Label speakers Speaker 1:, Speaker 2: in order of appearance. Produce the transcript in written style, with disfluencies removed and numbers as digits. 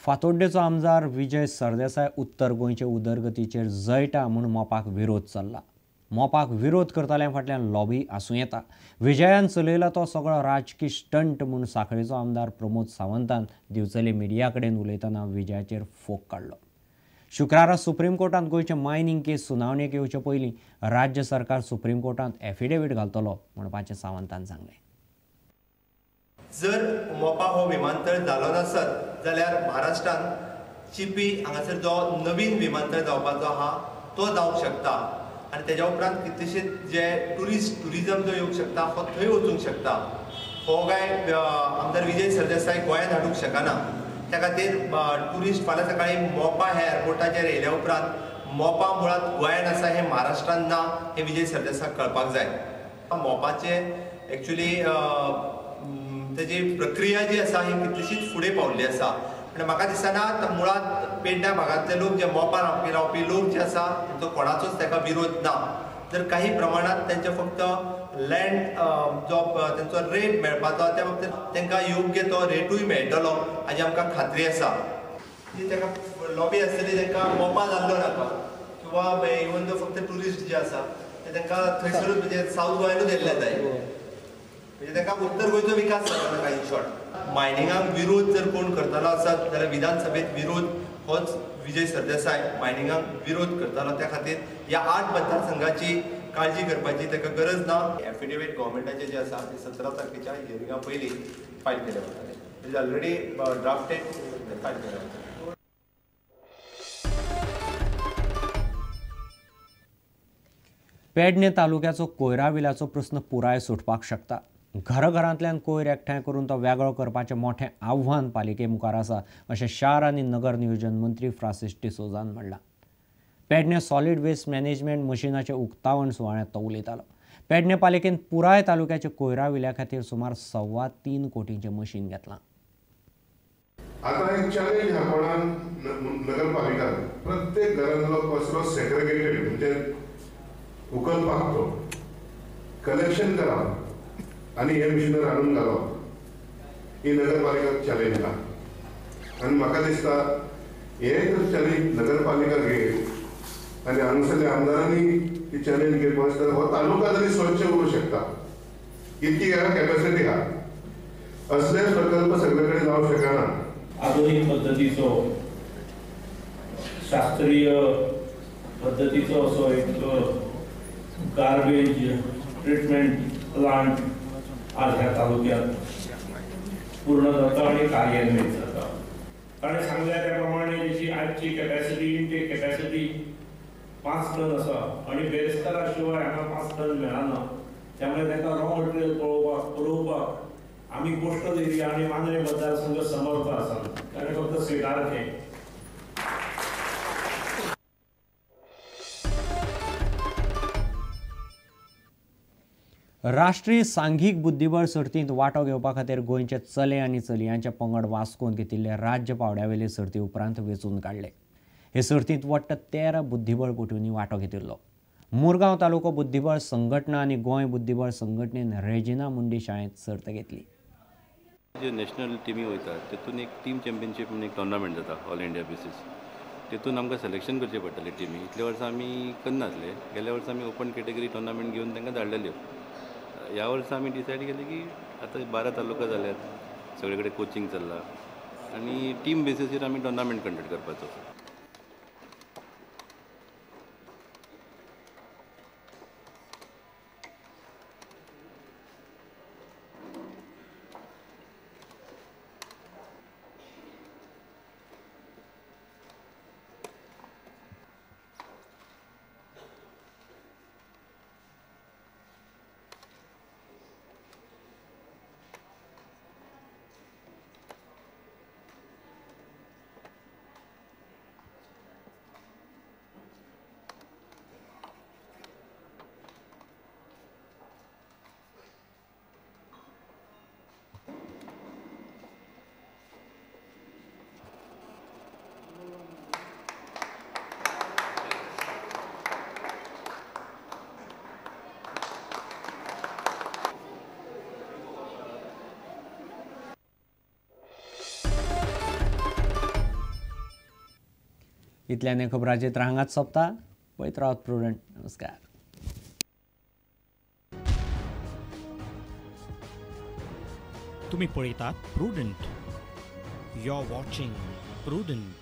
Speaker 1: फातोड्डेचो आमदार विजय सरदेसाय उत्तर गोंयचे उदरगतीचेर जळटा म्हूण मोपाक विरोध चल्ला। मोपाक विरोध करतल्या फाटल्यान लॉबी आसूं येता। विजयान चलयला तो सगळो राजकी स्टंट म्हूण सांखळेचो आमदार प्रमोद सावंतान दिवचले मिडिया कडेन उलयतना विजयाचेर फोग काडलो। शुक्रारा सुप्रीम कोर्टांत गोंयचे मायनिंग केस सुनावणेक येवचे पयलीं राज्य सरकार सुप्रीम कोर्टांत एफिडेवीट घालतलो म्हणपाचें सावंतान सांगलें।
Speaker 2: जर मोपा हो विमानतळ जालो नासत जाल्यार महाराष्ट्रान चिपी हांगासर जो नवीन विमानतळ जावपाचो आहा तो जावंक शकता आनी तेज्या उपरांत कितलेशे जे टुरिजम जो येवंक शकता हो थंय वचूंक शकता। हो काय आमदार विजय सरदेसाय गोंयांत हाडूंक शकना। त्या खातीर ट्युरिस्ट फाल्यां सकाळीं मोपा ह्या एअरपोर्टाचेर येयल्या उपरांत मोपा मुळांत गोंयांत आसा हें महाराष्ट्रान ना हें विजय सरदेसाक कळपाक जाय। मोपाचे एक्चुली तेजी प्रक्रिया जी आसा ही कितलीशीच फुडें पावल्ली आसा आनी म्हाका दिसना मुळांत पेडण्या भागांतले लोक जे मोपा रावपी लोक जे आसा तेंचो कोणाचोच ताका विरोध ना। तर काही प्रमाणांत तेंचे फक्त लँड जो तेंचो रेट मेळपाचो त्या बाबतींत तांकां योग्य तो रेटूय मेळटलो हाजी आमकां खात्री आसा। जी ताका लॉबी आसतली तांकां मोपा जाल्लो नाका किंवा इवन दो फक्त ट्युरिस्ट जे आसा ते तांकां थंयसरूच म्हणजे सावथ गोंयानूच येयल्ले जाय, म्हणजे तांकां उत्तर गोंयचो विकास जावपाक नाका। इन शॉर्ट मायनिंगाक विरोध जर कोण करतलो आसत जाल्यार विधानसभेत विरोध होच विजय सरदेसाय मायनिंगाक विरोध करतालो। त्या खातीर ह्या 8 मतदारसंघाची काळजी करपाची ताका गरज ना। एफिडेवीट गव्हर्मेंटाचे जे आसा ते 17 तारखेच्या हियरिंगा पयलीं फायल केले वताले, is already drafted file केले वताले।
Speaker 1: पेडणे तालुक्याचो कोयरा विलाचो प्रस्न पुराय सुटपाक शकता। घराघरांतल्यान कोयर एकठांय करून तो वेगळो करपाचें मोठें आव्हान पालिके मुखार आसा अशें शार आनी नगर नियोजन मंत्री फ्रांसीस डिसोजान म्हणलां। पेडणे सॉलिड वेस्ट मॅनेजमेंट मशिनाचें उक्तावण सुवाळ्यांत तो उलयतालो। पेडणे पालिकेन पुराय तालुक्याच्या कोयरा विल्या खातीर सुमार 3.25 कोटींचें मशीन घेतलां।
Speaker 3: आतां एक चॅलेंज आहा कोणाक नगरपालिका प्रत्येक घरांतलो कचरो सेग्रिगेटेड म्हणजे उखलपाक तो कलेक्शन करप आनी हे मिशनर हाडून घालप ही नगरपालिका चॅलेंज आहा। आनी म्हाका दिसता हे जर चॅलेंज नगरपालिका घेत आनी हांगासरल्या आमदारांनी ती चॅलेंज घेत जाल्यार हो तालुका तरी स्वच्छ उरूंक शकता, इतकी हांगा कॅपॅसिटी आहा। असले प्रकल्प सगळे कडेन जावंक शकना।
Speaker 4: आधुनिक पद्दतीचो शास्त्रीय पद्दतीचो असो एक गार्बेज ट्रिटमेंट प्लांट आज ह्या तालुक्यात पूर्ण जाता आणि कार्यान्वित जाता। ताणें सांगल्या त्या प्रमाणे जशी आजची कॅपॅसिटी इनटेक कॅपॅसिटी 5 टन आसा आणि बेरेस्तारा शिवाय हांगा 5 टन मेळना, त्यामुळे तांकां रॉ मटेरियल पुरोवपाक आमी कोस्टल एरिया आनी मांद्रे मतदारसंघ समर्थ आसा, ताणें फक्त स्विकारचें।
Speaker 1: राष्ट्रीय सांघीक बुद्धिबळ सर्तींत वांटो घेवपा खातीर गोंयचे चले आनी चलयांचे पंगड वास्कोन घेतिल्ले राज्य पांवड्यावेले सर्ती उपरांत वेंचून काडले। हे सर्तींत वट्ट 13 बुद्धिबळपटूंनी वांटो घेतिल्लो। मुरगांव तालुको बुद्धिबळ संघटना आनी गोंय बुद्धिबळ संघटनेन रेजिना मुंडी शाळेंत सर्त घेतली।
Speaker 5: जे नॅशनल टिमी वयता तेतून एक टीम चॅम्पियनशीप म्हणून एक टोर्नामेंट जाता ऑल इंडिया बेसीस, तेतून आमकां सिलेक्शन करचें पडटलें टिमी। इतले वर्सां आमी करनासले, गेल्या वर्सा आमी ओपन कॅटेगरी टोर्नामेंट घेवन तांकां धाडलेल्यो। ह्या वर्सा आमी डिसायड केलें की आतां 12 तालुका जाल्यात, सगळे कडेन कोचिंग चल्लां आनी टीम बेसीसचेर आमी टोर्नामेंट कंडक्ट करपाचो।
Speaker 1: इतल्यान खबरांचेर हांगाच सोंपता. पळयत रावात प्रुडंट. नमस्कार.
Speaker 6: तुम्ही पळयतात Prudent. You are watching Prudent.